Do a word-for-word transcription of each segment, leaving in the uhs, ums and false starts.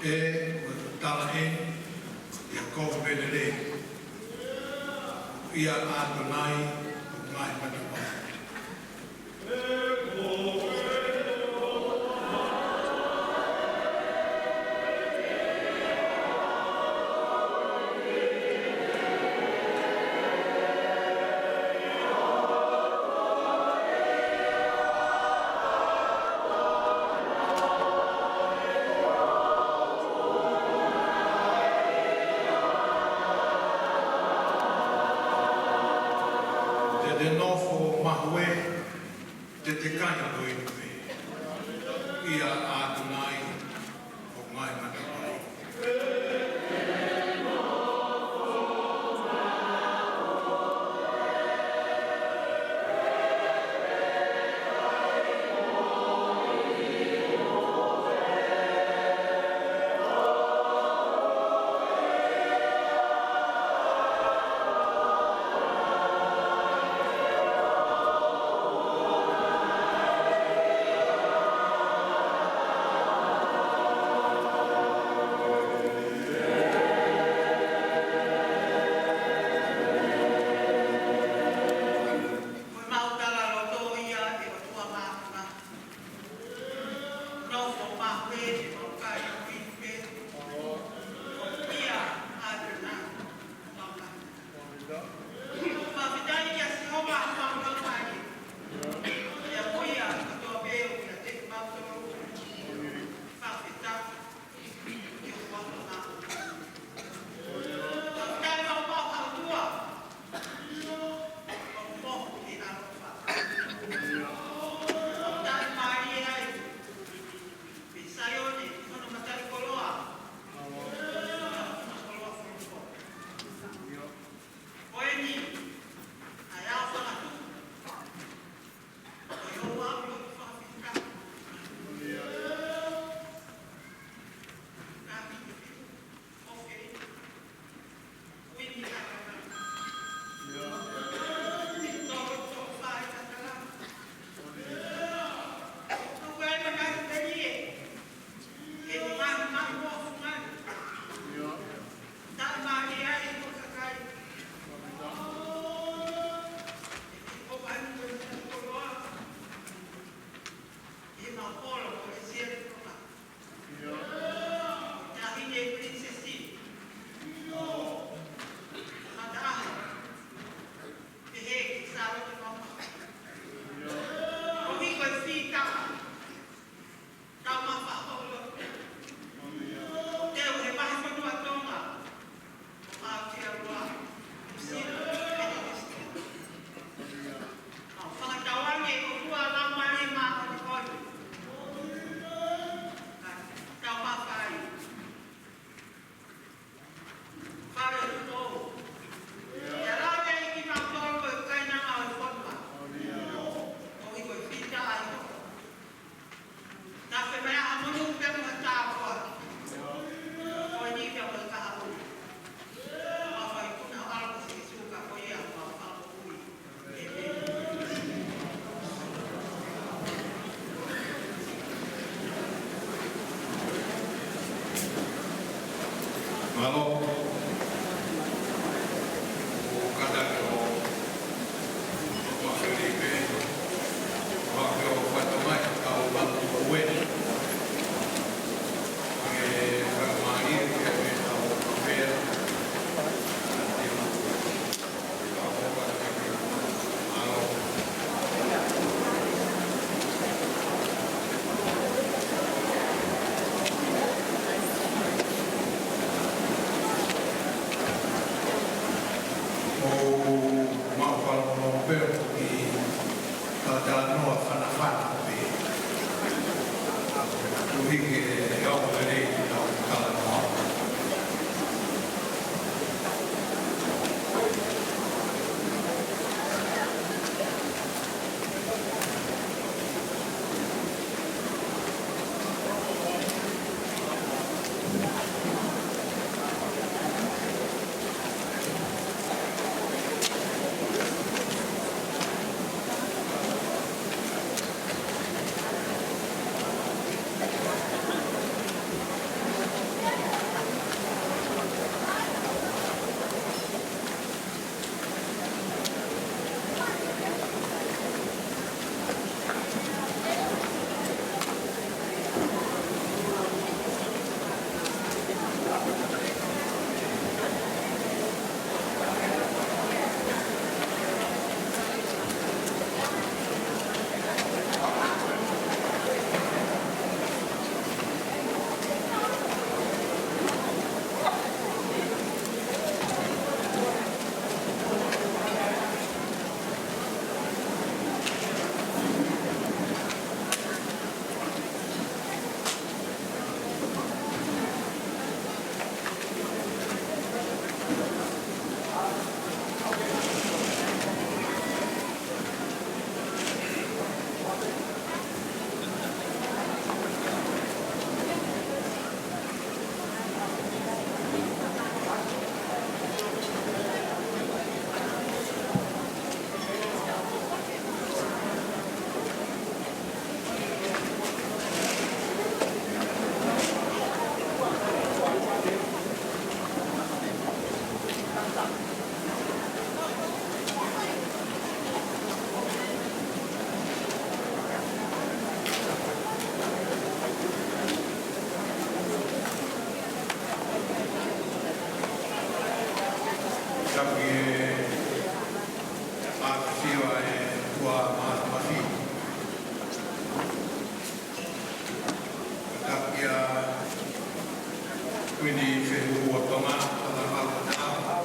ʻE, ko e tala ʻeni ʻi he kovi pē lelei, ʻia ʻAtonai ʻo e ngaahi matavai. Te te nofo mahuʻi, te te kai ʻo inu pē, ʻia ʻAtonai ʻo e ngaahi matavai. Ko e mau tala loto ia ʻe ʻOtua Māfimafi. Nofo mahuʻi ʻemau kai ʻo inu pē, ʻia ʻAtonai ʻo e ngaahi matavai. Fakafetaʻi kia Sihova ʻa e ʻOtua Māfimafi. ʻIa ko ia kotoa pē ʻoku ʻiate kimautolu. Fakafetaʻi. Mālō. ʻOku kātaki ʻo, ʻo Filipe, ʻo ʻave ʻo fatongia ʻa e kau malu ko eni. ʻE fakamālie ke me tau pea. ʻOku mau fakamālō pē ki he talanoa fanafana pē. Koeʻuhi ke ʻaonga lelei ʻetau talanoa. Ua Tonga, ʻAtalanga ʻo Tau,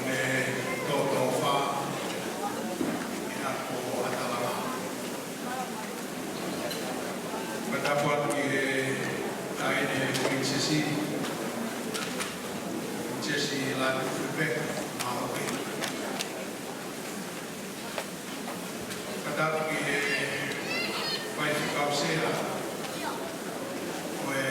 ne tōtōfā, ʻi he ako ʻAtalanga. Fakatapu atu ki he taʻahine Pilinisesi, Pilinisesi Lātūfuipeka Māʻohi. Fakatapu ki he faifekau sea ʻo e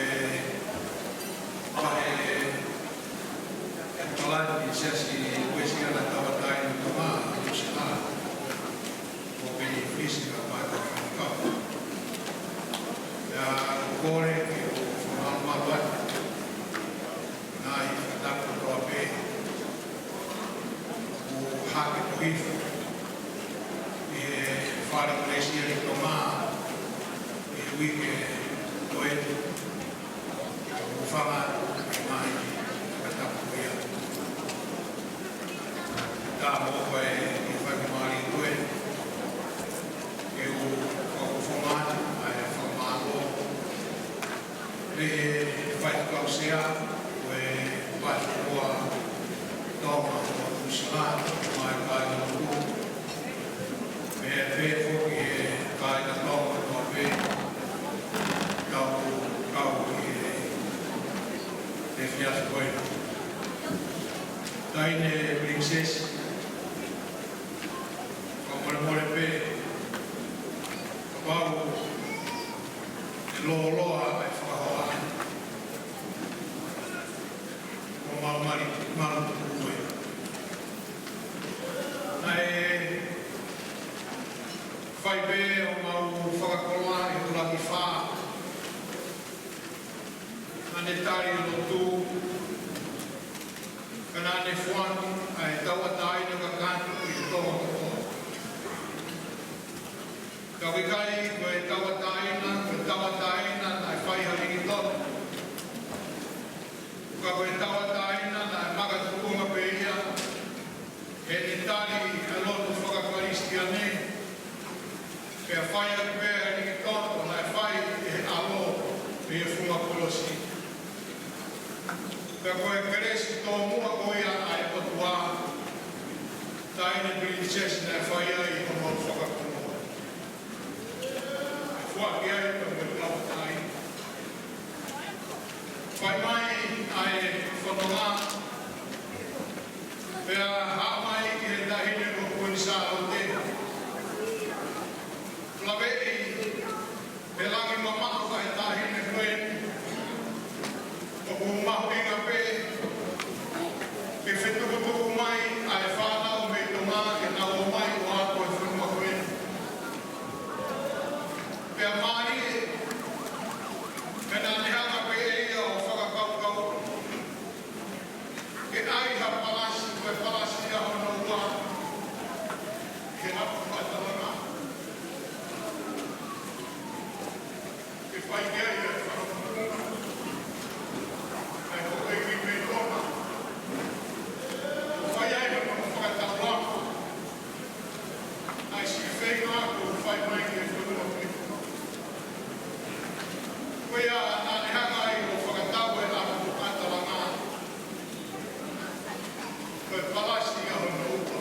vahe ʻo e palani Siasi Uēsiliana Tauʻatāina ʻo Tonga, Nuʻusila, ʻo Peni Fisi ka mai ka faifekau. Pea ʻoku ou kole ke u fakamālō atu, ngaahi fakatapu kotoa pē kuo hake ko hifo ʻi he Fale Ekalesia ʻi Tonga ʻi he uike ko eni. Kuo u fanga atu e ngaahi fakatapu ia. Tā mo e faingamālie ko eni ke u fakafofonga atu ʻa e fakamālō mei he faifekau sea ʻo e Pasipoti Tonga mo Nuʻusila, mo e kāinga lotu. Pea pehē foki e kāinga Tonga kotoa pē, kau, kau ki he efiafi ko eni. Taʻahine Pilinisesi, fakamolemole pē, kapau ʻe lōloa ʻa e fakahoa, ʻo mau mali, malu tuku ē. Naʻe fai pē ʻo mau fakakoloa ʻi he ʻuluaki fā. Naʻa ne tali e lotu, ka naʻa ne foaki ʻa e tauʻatāina kakato ki he Tonga kotoa. Ka ʻoku ʻikai ko e tauʻatāina, ko e tauʻatāina naʻe fai ha Likitoto. Ka ko e tauʻatāina naʻe makatuʻunga pē ia heʻene tali ʻa e lotu faka-Kalisitiane, pea fai atu pē ʻa e Likitoto naʻe fai ʻe he ʻAlo ʻi he funga kolosi. Pea ko e kelesi tōmuʻa ko ia ʻa e ʻOtua, Taʻahine Pilinisesi, naʻe fai ai hono fakakoloa. Foaki ai pea mo e tauʻatāina. Fai mai ʻa e fononga, pea haʻu mai ki he Taʻahine ko Kuini Sālote. Laveʻi ʻe he langi mamaʻo ʻa e taʻahine ko eni, ʻoku mahuʻinga pē ke fetukutuku mai ʻa e fānau mei Tonga ke nau ō mai ʻo ako he fonua ko eni. Pea mālie, pea naʻa ne hanga pē ʻe ia ʻo fakakaukau ke ʻai ha palasi, ko e palasi ia hono ua, ke hapu ʻAtalanga. Ke fai ki ai ʻa e fakamoʻoni. ʻA e ko e kiʻi mei Tonga. Fai ai hono fakataulama. ʻA e siʻi feinga ʻoku fai mai ki he fonua pē. Ko ia naʻa ne hanga ai ʻo fakatau e hapu ʻAtalanga. Ko e palasi ia hono ua.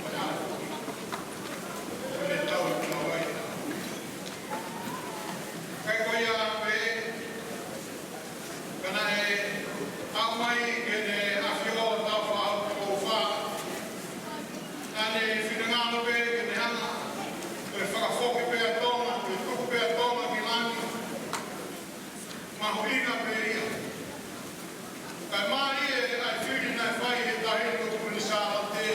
Ko e hapu. Ko e tau tau ai. Kae ko ia pē, ka naʻe aʻu mai ki heʻene ʻAfio Taufaʻahau Toko Fā, naʻa ne finangalo pē ke ne hanga ʻo fakafoki pē ʻa Tonga, ke tuku pē ʻa Tonga ki langi. Mahuʻinga pē ia. Kae mālie ʻa e fili naʻe fai ʻe he Taʻahine ko Kuini Sālote.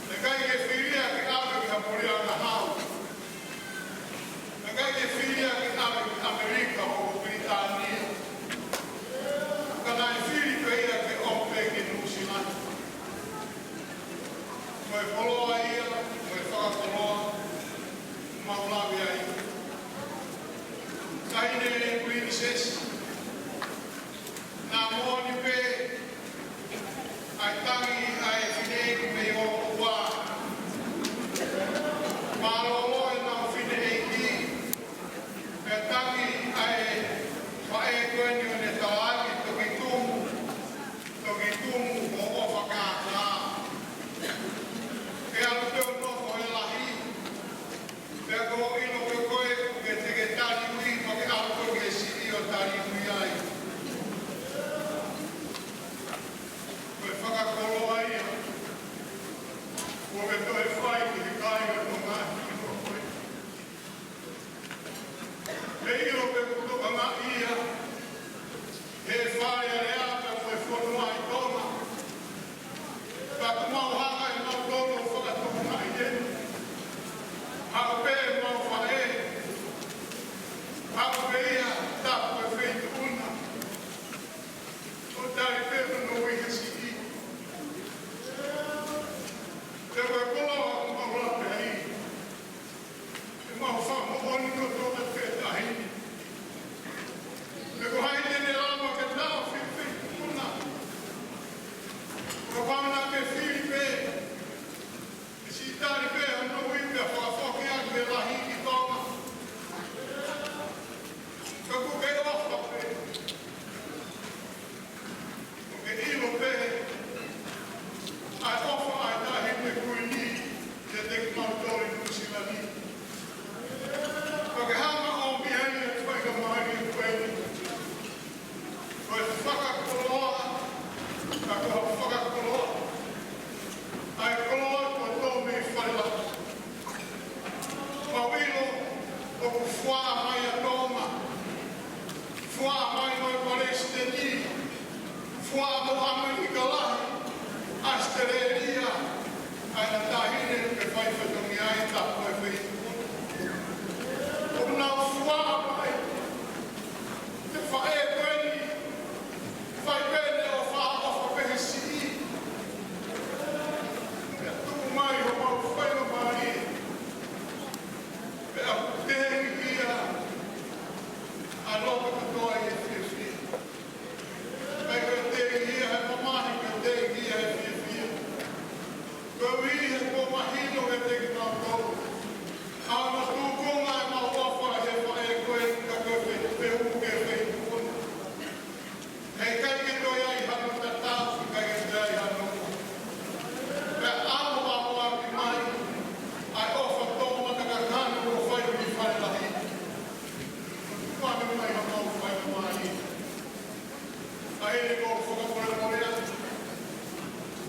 Naʻe ʻikai ke fili ia ke ʻave ki ha puleʻanga hau. Naʻe ʻikai ke fili ia ke ʻave ki ʻAmelika mo Pilitānia. Ka naʻe fili pē ia ke ʻomi pē ki Nuʻusila. Ko e koloa ia, ko e fakakoloa, mau lave ai. Taʻahine Pilinisesi, naʻa moʻoni pē ʻa e tangi ʻa e fineʻeiki mei ʻOtua. Mālōlō ʻenau fineʻeiki, pea tangi ʻa e faʻē ʻOku ke toe fai ki he kāinga Tonga ʻi he ʻaho ko eni. Te u ʻilo pē ʻoku ke tokangaʻi ia he Fale Alea pea mo e fonua ʻi Tonga. Ka ʻoku mau hanga ʻe mautolu ʻo fakatokangaʻi eni. Haʻu pē ʻemau faʻē. Haʻu pē ia, tapu e feituʻu na. ʻO tali pē hono ui he siʻi. Pea ko e koloa ʻoku mau lave ai, ʻemau fakamoʻoni kotoa pē tahi ni. Pe ko hai te ne lava ke taʻofi e feituʻu na. Kapau naʻa ke fili pē, ke siʻi tali pē hono ui pea fakafoki ʻaki e lahi ki Tonga. Ka ʻoku ke ʻofa pē. ʻOku ke ʻilo pē ʻa e ʻofa ʻa e Taʻahine Kuini kiate kimautolu ʻi Nuʻu Sila ni. Ka ke hanga ʻo ʻomi ai e faingamālie ko eni. Ko e fakakoloa, ka ko e fakakoloa. ʻA e koloa kuo tō mei Fale Lahi. Mau ʻilo ʻoku fuaʻa mai ʻa Tonga, fuaʻa mai mo e Palesiteni, fuaʻa mo ʻAmelika Lahi, ʻAositelēlia, ʻa e ngaahi taʻahine ʻoku ke fai fatongia ai, tapu e feituʻu. ʻOku nau fuaʻa mai. Te faʻē ko eni, fai pē ʻene ʻofa, ʻofa pē he siʻi. Pea tuku mai homau faingamālie. Pea ʻoku teʻia ʻa e loto kotoa ʻi he fiefia. Pea ʻoku teʻia ʻa e mamahi, ʻoku teʻia ʻa e fiefia. Ko e ʻuhi he kuo mahino kiate kimautolu ʻa hono tuʻunga ʻemau ʻofa he faʻē ko ē ka ko e fe-, fehuʻi ke fehuʻi. He ʻikai ke toe ʻi ai hano tatau, ʻikai ke toe ʻi ai hano. Pea ʻalu ʻalu ʻaki mai ʻa e ʻofa toʻomataʻu kakano ʻo fai mei Fale Lahi. Fai mai homau faingamālie. ʻA eni ko e fakamolemole atu.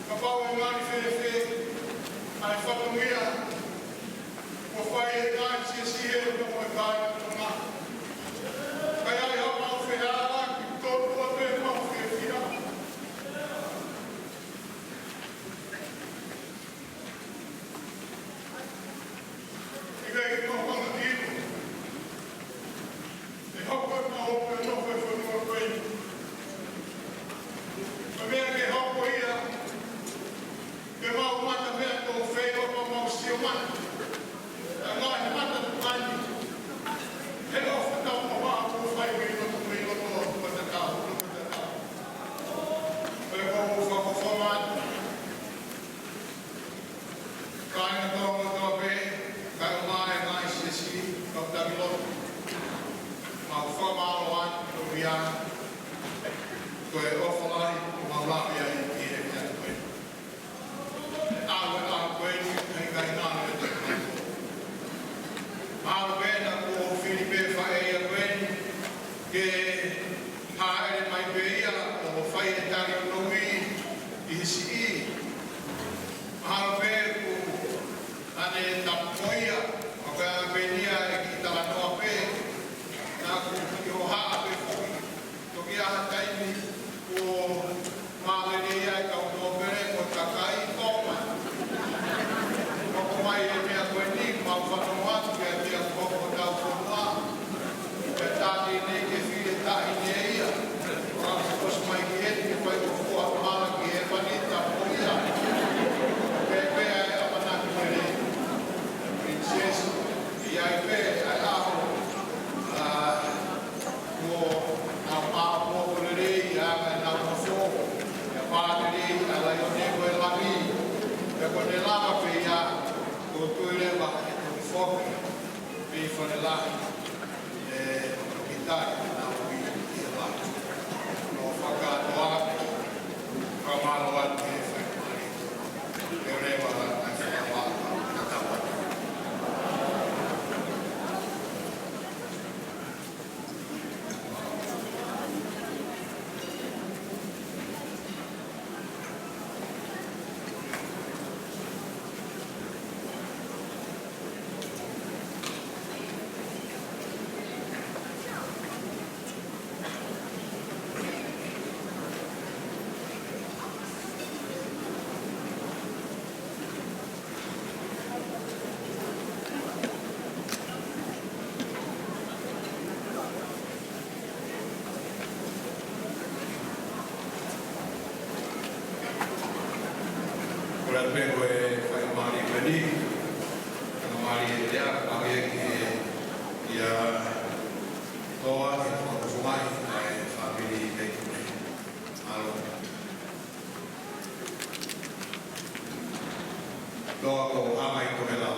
Kapau ʻe ngali fēfē ʻa e fatongia kuo fai ʻe he ngaahi siasi he ʻoku mo e kāinga Tonga. Ka ʻi ai haʻamau fehālaaki, tonu atu ʻemau fiefia. ʻIkai ke mau hanga ʻilo ʻe hoko ʻemau hoko e nofo he fonua ko eni. Ko e meʻa ke hoko ia, ke mau mata meʻa ko fei o mau sio mata. Ka ngaahi mata tuʻu ni, he ʻofa tau mo ʻa kuo fai mei loto, mei loto, mata tau, mata tau. Pea ko e ʻofa, ʻofa mata. Kāinga Tonga kotoa pē, kae ʻumaʻā e ngaahi siasi, kau taki lotu. Mau fakamālō atu, ko ia, ko e ʻofa lahi, mau lave ai ki he meʻa ko ē. ʻA e ʻaho ko eni, he ʻikai ngalo e te mai. Mahalo pē naʻa kuo fili pē faʻē ia ko eni, ke hāʻele mai pē ia ʻo fai e tali ʻo e ui ʻi he siʻi. Mahalo pē kuo ʻanetapu mo ia, ʻo pehē pē ʻe ia ʻe kiʻi talanoa pē, naʻa ku kiʻi hohaʻa pē foki. Toki ʻi ai ha taimi kuo mālele ai e kau nōpele mo e kakai Tonga. Hoko mai e meʻa ko eni, mau fanongo atu kiate ia kuo hoko hotau fonua. Pea tā ʻene ke fili e taʻahine ia. Kuo ʻosi mai ki heni ke fai ko fua mala ki he panita mo ia. Pea pea e ʻamanaki mele. Princess, ʻi ai pē ʻa e ʻaho. ʻA, Kuo nau maʻu lelei ʻa e ngaahi nau nofo, ʻa e pā lelei ʻa e laione mo e langi, pea kuo ne lava pē ia, ko e tui leva ʻe toki foki, mei Fale Lahi, ʻe toki tali, nau ui ʻi he lahi. ʻOku ou fakakātoa, fakamālō atu he fai mai, ʻe leva ʻa e fakamālō, ka tau. Pea ko e faingamālie ko eni, faingamālie lelei ʻa e kia Toa ke fakafofongaʻi ʻa e fāmili Veikune. Mālō. Toa ko Amai Tokelau.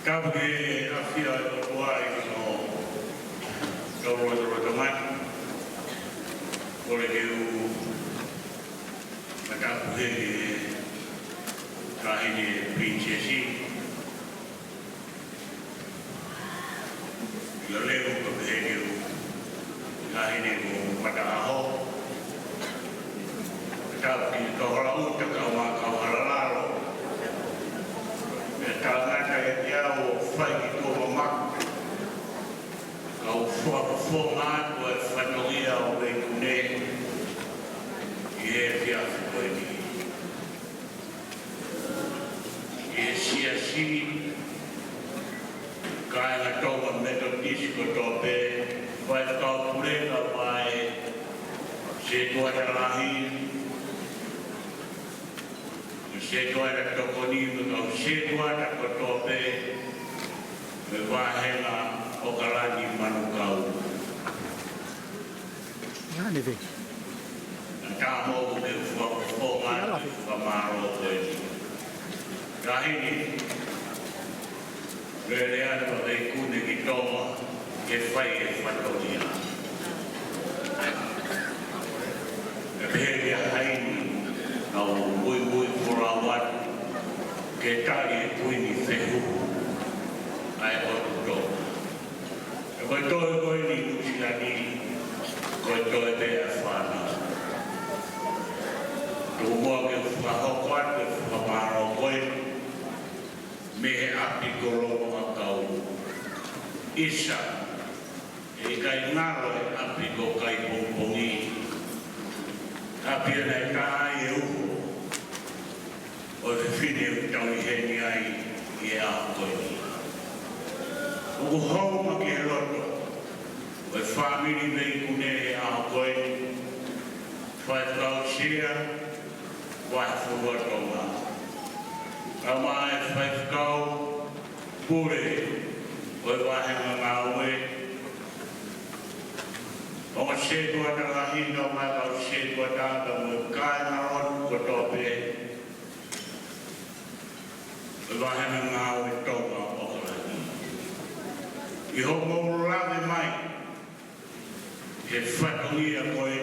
Tapu ke ʻafio ʻa e ʻOtua ʻi hono tau lotolotonga. Kole ke u fakatapu heni ki he Taʻahine Pilinisesi. ʻIo, leo ka pehē ni ʻo Taʻahine ko Mataʻaho. Tapu ki he kau hala ʻuta, kau mā, kau hala lalo. ʻE tangata e te au ʻo fai ki tuʻa mamaku. Kau fakafofonga atu e fatongia ʻo Veikune ʻi he efiafi ko eni. ʻI he siasi, kāinga Tonga Metotisi kotoa pē, faifekau puleʻanga, sētuata lahi, sētuata tokoni, mo e kau sētuata kotoa pē, mo e vāhenga ʻo ʻAokalani Manukau. Ngā neve. Naʻa tau mou ke fakafofonga atu e fakamālō ko eni. Taʻahine, lele atu ʻa Veikune ki Tonga ke fai e fatongia. ʻE pehē kia Haini, naʻa ku muimui folau atu ke tali e Kuini Fehuhu ʻa e ʻOtu Tonga. Ko e toe ko eni ʻi Nuʻusila ni, ko e toe pē ʻa e fānau. Tuku muʻa ke u fakahoko atu e fakamālō ko eni mei he ʻapi ko Longoʻakau. ʻIsa, ʻe ʻikai ngalo e ʻapi ko Kaipongipongi. ʻApi ʻa e naʻe tā ai e uho ʻo e fefine ʻoku tau ʻi heni ai ʻi he ʻaho ko eni. ʻOku hounga ki he loto ʻo e fāmili Veikune he ʻaho ko eni, Faifekau Sea, Vahefonua Tonga. Kae ʻumaʻā e faifekau pule ʻo e vāhenga ngāue, ongo sētuata lahi, kae ʻumaʻā e kau sētuata, kae ʻumaʻā e kāinga ʻoku kotoa pē ʻo e vāhenga ngāue Tonga ʻo ʻAokalani. ʻI hoʻomou lave mai he fatongia ko ē